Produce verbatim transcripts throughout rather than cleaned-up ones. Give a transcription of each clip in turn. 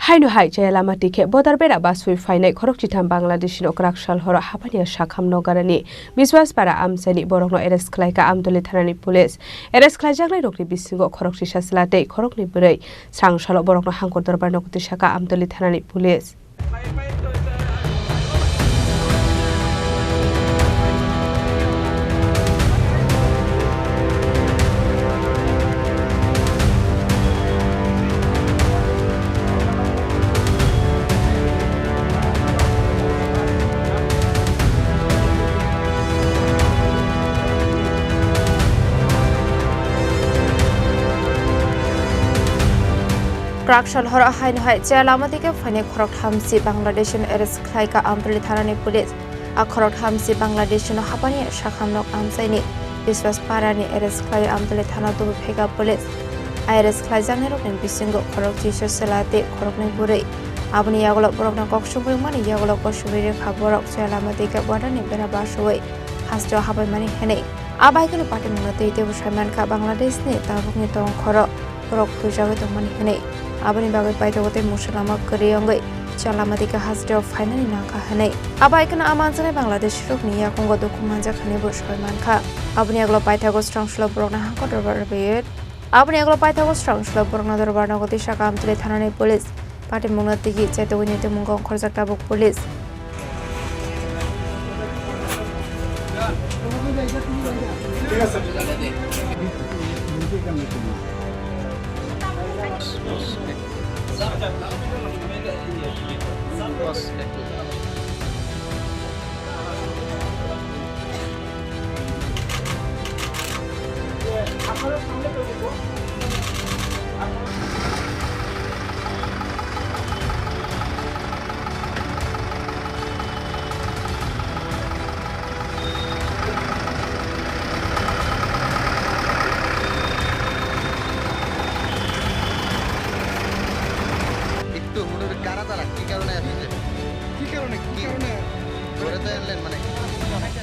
Haino hai chaya lama tikhe bodar bera basui phainai khorok chitham Bangladeshi no kwrak sal horo hapania sakham no garani Biswas para amchaini borokno arrest khlaikha Amtoli thanani police. Arrest khlaijaknai rokni bisingo khorok chisa chwla tei khoroknwi bwrwi. Srang salo borokno hangkor dorbar nogo tisakha Amtoli thanani police. Kwrak sal horo haino hai chaya lama dike phainai khoroktham si Bangladesh no arrest khlaikha Amtoli thanani police. A khoroktham si Bangladesh no hapani sakham nok amchaini Biswas parani arrest khlai Amtoli thana tubu pheka police. A arrest khlaijaknai rokni bisingo khorok chisa chwla tei khoroknwi bwrwi. Aboni yagulo borokno kok sumui mani yagulo kosumui rwkha borok chaya lama dike borani bera basui hasteo habaimani hinwi. A bai kheno patimungno twi teibo saimankha Bangladesh ni tabukni tongkhoro borok thwijagwi tongmani hinwi. Aboni bagwi paithago tei mungsa lama kwrwi wngwi chaya lama dike hasteo phainani nangkha hinwi. A bai kheno a manjaknai Bangladeshi rokni yakungo dukhu manjak hinwi bo saimankha. Aboni yagulo paithago srang salo borokno hangkor dorbar rwbaio. Aboni yagulo paithago srang salo borokno dorbar nogo tisakha Amtoli thanani police. Patimungno tigi chaitugwi nwi tongmung ongkhorjak tabuk police. একটু হুড়ুর কারা তারা কি কারণে আসছে? কি কারণে? কি কি? কারণে? ধরে তো আনলেন মানে।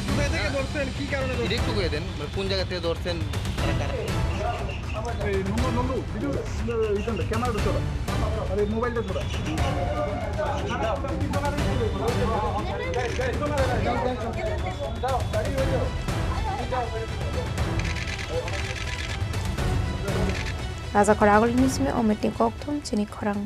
কোথায় থেকে ধরছেন? কি কারণে ধরছেন? ডিরেক্ট কইয়া দেন, মানে কোন জায়গা থেকে ধরছেন, কারা কারা? এই নন্দু, নন্দু, ভিডিও, ইটা, ক্যামেরাটা ধরো। আরে মোবাইলটা ধরো। Raja khorang agulini simi ometni kokthum chini khorang.